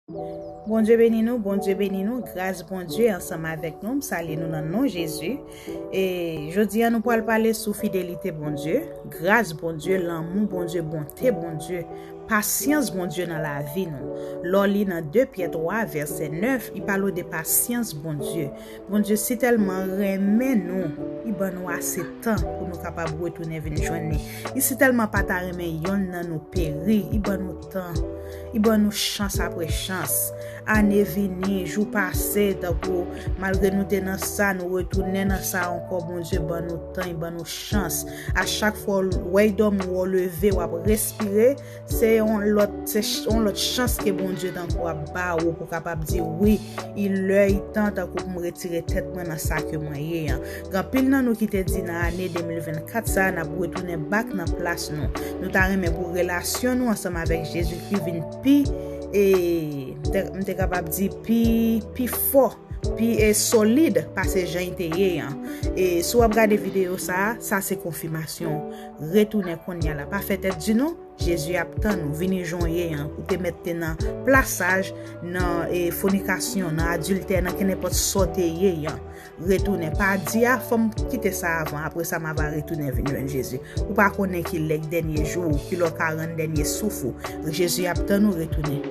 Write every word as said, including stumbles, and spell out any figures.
Bondye beni nou, Bondye beni nou, gras Bondye ansanm avèk nou, m salye nou nan non Jezi. E jodi a nou pral pale sou fidelite Bondye, gras Bondye, lanmou Bondye, bonte Bondye, pasyans Bondye nan lavi nou. Lè w li nan de Pyè twa vèsè nèf, li pale w de pasyans Bondye. Bondye si tèlman renmen nou, li ban nou ase tan pou nou kapab retounen vin jwenn li. Li si tèlman pa ta renmen yonn nan nou peri, li ban nou tan. Li ban nou chans apre chans. Ane vini, jou pase, tankou malgre nou te nan sa, nou retounen nan sa ankò. Bondye ban nou tan, li ban nou chans. A chak fwa w wè l dòmi, w leve, w ap respire, se yon lòt, se ch- yon lòt chans ke Bondye tankou ap ba ou pou kapab di wi, li lè, li tan tankou pou m retire tèt mwen nan sa ke mwen ye an. Gen anpil nan nou ki te di nan ane de mil vennkat sa a, n ap retounen back nan plas nou. Nou ta renmen pou relasyon nou ansanm avèk Jezikri vin pi, e, m te, m te kapab di pi, pi fò, pi, e, solid pase jan li te ye an. E si w ap gade videyo sa a, sa se konfimasyon. Retounen kounye a la. Pa fè tèt di non. Jezi ap tann ou, vini jan w ye an. Ou te mèt te nan plasaj, nan, e, fònikasyon, nan adiltè, nan kenenpòt sa w te ye an. Retounen. Pa di, a, fò m kite sa avan, apre sa m ava retounen vin jwenn Jezi. Ou pa konnen ki lè k dènye jou ou, ki lè w ka rann dènye souf ou. Jezi ap tann ou, retounen.